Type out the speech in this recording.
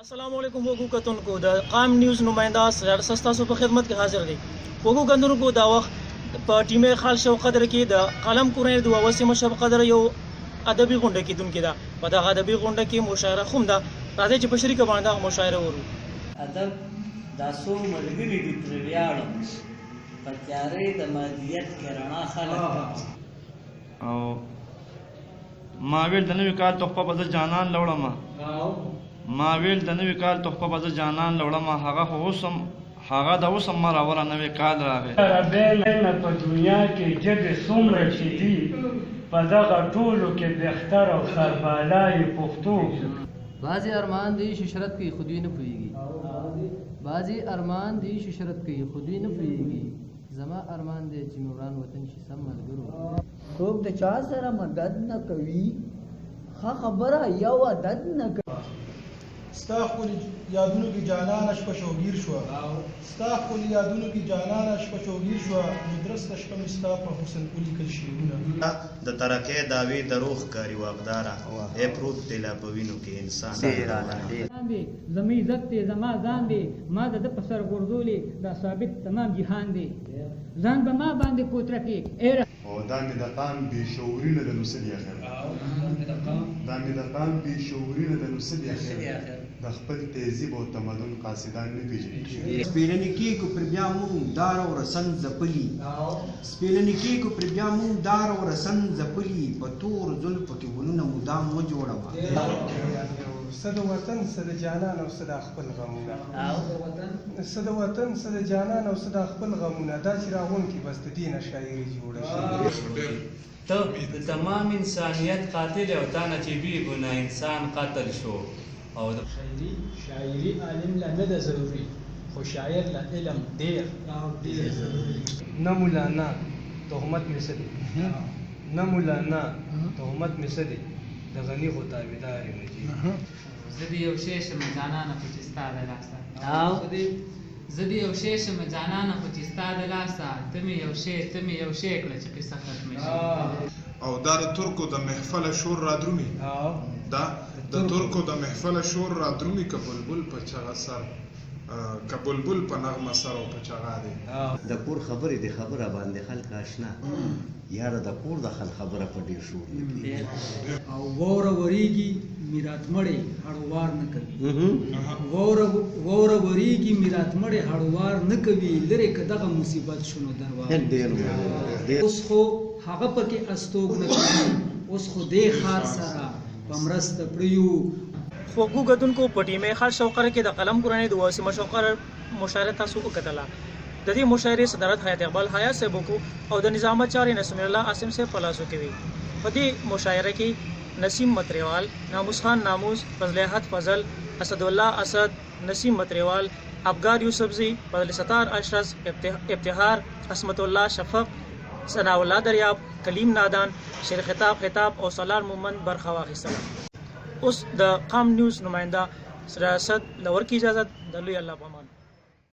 السلام علیکم خوږو کتونکو، د قام نیوز نماینده سراج ستاسو په خدمت کې حاضر دی. خوږو کتونکو، دا وخت په ټیمه خال شو قدر کې د قلم کورنۍ د وسیمه شب قدر یو ادبي غونډه کېدونکې ده. په دغه ادبي غونډه کې مشاعره هم ده. راځئ چې په شریکه باندې دغه مشاعره وورو. ادب دا څو ملګري دي پرې ویاړم، په تیارې د مادیت کې رڼا خلک. او ما ویل د نوي کال تحفه به زه جانان لوړم، ما ویل د نوي کال تحفه به زه جانان لوړم، هغه خو اوس هم هغه د اوس هم ما راوړه نوی کال راغی. عربۍ نه په دنیا کې ژبې څومره چې دي، په دغه ټولو کې بهتر او سربالا یې پښتو. بعضې ارمان د عیش عشرت کوي خو دوی نه پوهېږي، بعضې ارمان د عیش عشرت کوي خو دوی نه پوهېږي، زما ارمان دی چې مې وران وطن شي سم ملګرو. څوک د چا سره مدد نه کوي، ښه خبره یو عدد نه کوي. ستا ښکلي یادونو کې جانانه شپه شوګیر شوه، ستا ښکلي یادونو کې جانانه شپه شوګیر شوه، نو درسته شپه مې ستا په حسن ولیکل شعرونه. د ترقۍ دعوې دروغ ښکاري واکداره، ای پروت دی لا په وینو کې انسان. دی زما عزت دی، زما ځان دی، ما د ده په سر غورځولی دا ثابت تمام جهان دی، ځان به ما باندې کوتره کې ای. او دا مې د قام بې شعوري نه ده نو څه دي اخر، دا مې د قام بې شعوري نه ده نو څه دي اخر، د خپل تهذیب او تمدن قاصدان نه پېژني. سپېلني کېږو پر بیا مونږ دار او رسن ځپلي، سپېلني کېږو پر بیا مونږ دار او رسن ځپلي، په تور زلفو کې ګلونه مدام مه جوړوه. څه د وطن، څه د جانان او څه د خپل غمونه، څه د وطن، څه د جانان او څه د خپل غمونه، دا چې راغونډ کړي بس د دې نه شاعري جوړه شي. ته د تمام انسانیت قاتل او تا نه چې بې ګناه انسان قتل شو او د شاعري عالم له نه ده ضروري، خو شاعر له علم ډېر ډېر ضروري. نه مولا نه، تهمت مې څه دی، نه مولا نه، تهمت مې څه دی، د غني خو تابعدار یم جي. زه دې یو شی شم جانانه خو چې ستا د لاسه، زه دې یو شی شم جانانه خو چې ستا د لاسه، ته مې یو شی، ته مې یو شی کړه چې قصه ختمه شي. او دا د ترکو د محفله شور رادرومي، دا د ترکو د محفله شور رادرومي، که بلبل په چغه سر، که بلبل په نغمه سر او په چغا دی. د کور خبرې د خبره باندې خلک آشنا، یاره د کور د خلک خبره په ډېر شور نه کېږي. او واوره ورېږي میرات مړی هړوار نه کوي، واوره ورېږي میرات مړی هړوار نه کوي، لرې که دغه مصیبت شو نو درواغ. اوس خو هغه پکې استوګنه کوي، اوس خو دې ښار سره په مرسته پړیو. خوږو کتونکو، په ټیمه خال شوقره کې د قلم کورنۍ د وسیمه شوقره مشاعره تاسو وکتله. د دې مشاعرې صدارت حیات اقبال حیات صاحب وکړو او د نظامت چارې نسیم الله عاصم صاحب په لاسو کې وي. په دې مشاعره کې نسیم متریوال، ناموس خان ناموس، فضل احد فضل، اسدالله اسد، نسیم متریوال، ابګار یوسفزي، فضل ستار اشرس، ابتهار، عصمت الله شفق، ثناء الله دریاب، کلیم نادان، شیر خطاب خطاب او سالار مومند برخه واخیستله. اوس د قام نیوز نماینده سره اسد لور کی اجازت، د لوی الله په امان.